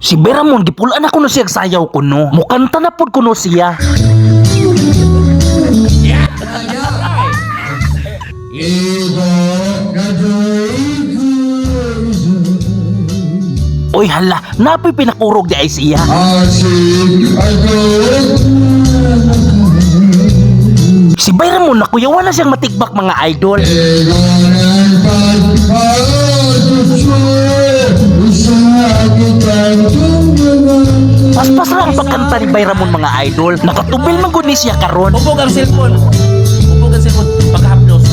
Si Bay Ramon, gipulaan ako no siya sayaw kuno. Mukanta na pud kuno siya. Oy hala, napoy pinakurog di ay siya. Si Bay Ramon, nakuyawan na siyang matigbak, mga idol. Paspas ra ang pagkanta ni Bay Ramon, mga idol. Nakatubil man gud ni siya karon. Hubog ang cellphone. Hubog ang cellphone. Pagkahaplos.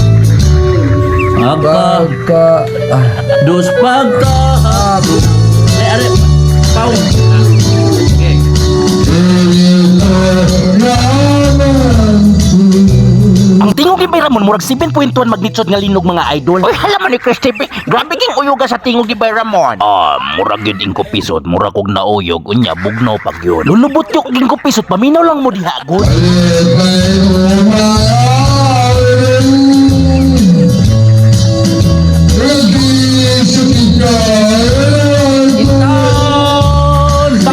Pagka. Pagka ah, Dos pagka. Ay, are. Pau. Okay. Ang tingog ni Bay Ramon murag 7.1 magnitude nga linog, mga idol. Oy hala man ni Chris TV. Grabe king uyuga sa tingog ni Bay Ramon. Ah, murag gyud ingko pisot, murag kog nauyog unya bugnaw pag yun. Lulubot yung ingko pisot, paminaw lang mo diha gud.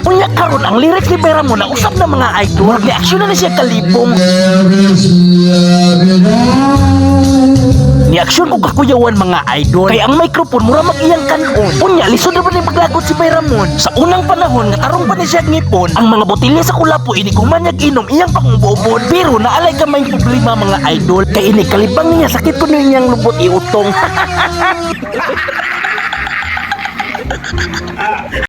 Unya karon ang lyrics ni Bay Ramon na usap na, mga idol. Murag ni aksyon na ni siya kalibong. Ni aksyon ko kakuyawan, mga idol. Kay ang microphone mura mag iyang kanon. Unya lisod ra ba ni maglagot si Bay Ramon. Sa unang panahon nga tarong pa ni siya ngipon, ang mga botelya sa kulapo ini gumanyag inom iyang pangubobon. Pero naalay ka may problema, mga idol. Kay ini kalibang niya sakit kuno niyang lubot iutong.